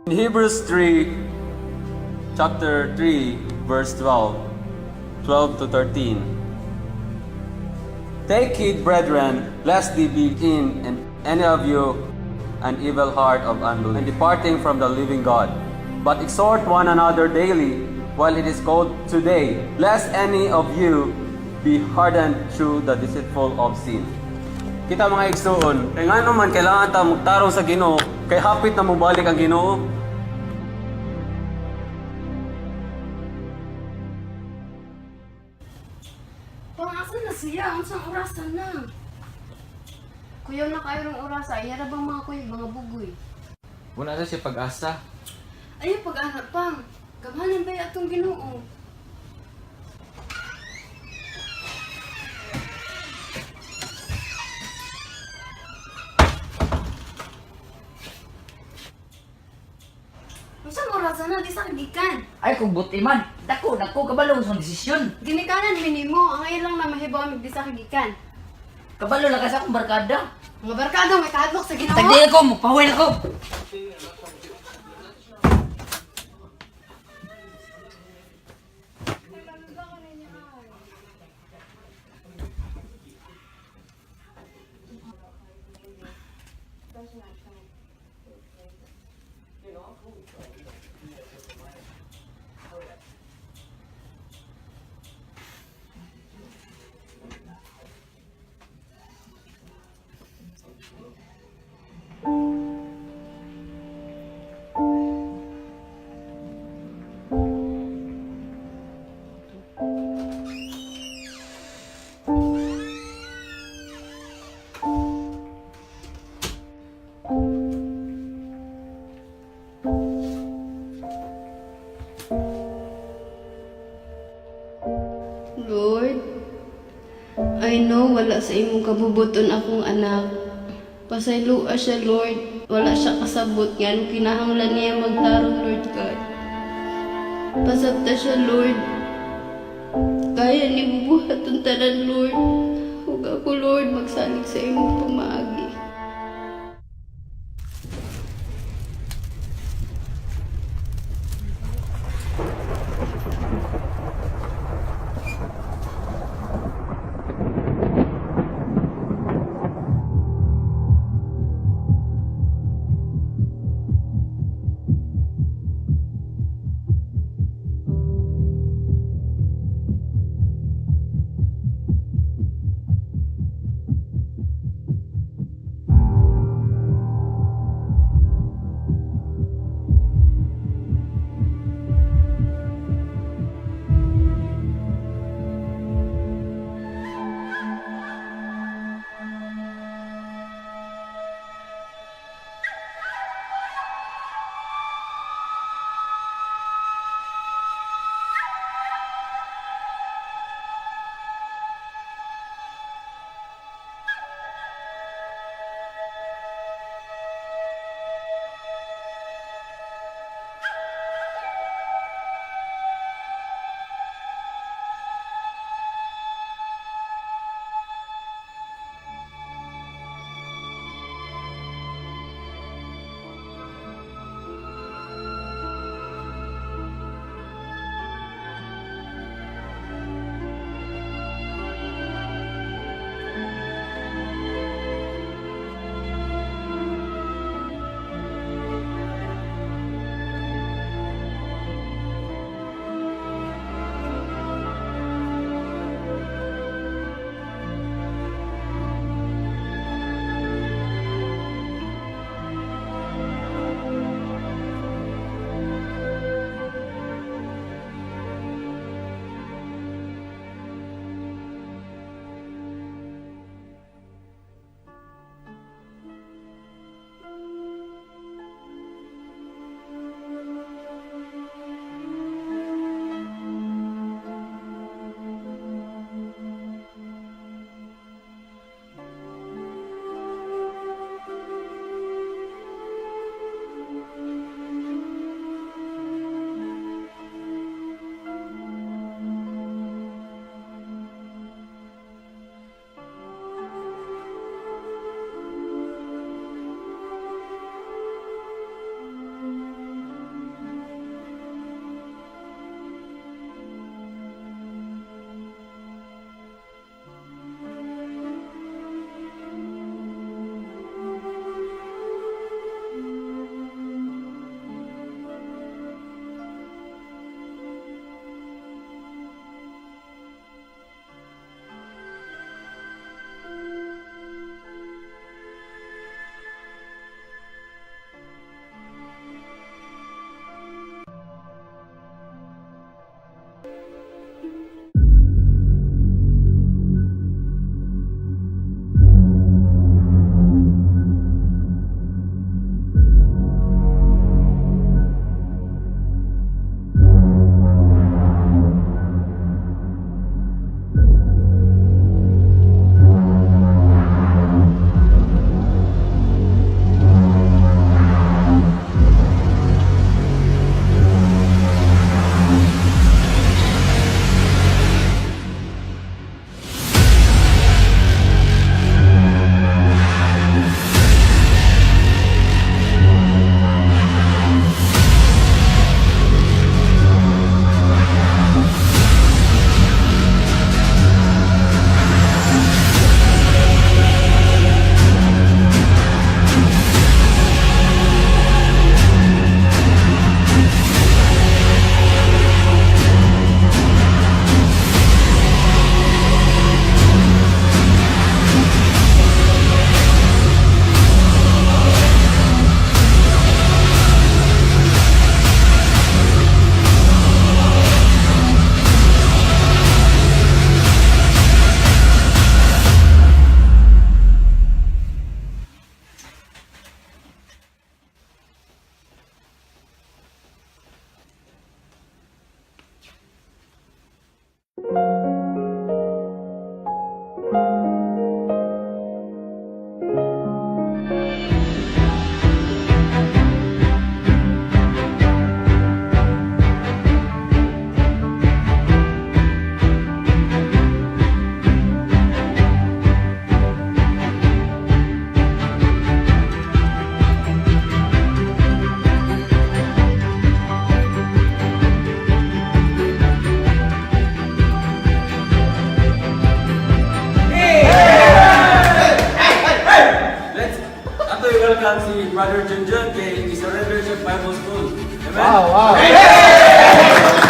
In Hebrews 3, chapter 3, verse 12, 12 to 13. Take heed, brethren, lest there be in any of you an evil heart of unbelief, and departing from the living God. But exhort one another daily, while it is called today, lest any of you be hardened through the deceitful of sin. Kita, mga igsuon, kay ngano man kailangan ta magtarong sa Ginoo, kay hapit na mobalik ang Ginoo. Pang asa na siya? Unsang orasan na? Kuyaw na kayo ng orasa. Iyara bang mga kuyog, mga bugoy? Wala na siya pag-asa. Ayaw pag-anak, pang. Gamhanan ba atong Ginoo? Unsang orasan na? Di sa kagikan. Ay, kung buti man. Dako, dako, kabalo sa desisyon. Ginikanan minimo. Ang ngayon lang na mahibaw mig di sa kagikan. Kabalo lang ka sa akong barkada. Mga barkada may kahadlok sa Ginoo. Tagdi ako, magpawin ako. Lord, I know wala sa imong kabubuton akong anak. Pasayloa siya, Lord. Wala siya kasabot nga anong kinahanglan niya magtarong, Lord God. Pasabta siya, Lord. Kaya ni bubuhaton tanan, Lord. Ug ako, Lord, magsalig sa imong pamaagi. welcome si Brother Junjun kay i-surrender siya Bible School. Amen? Wow.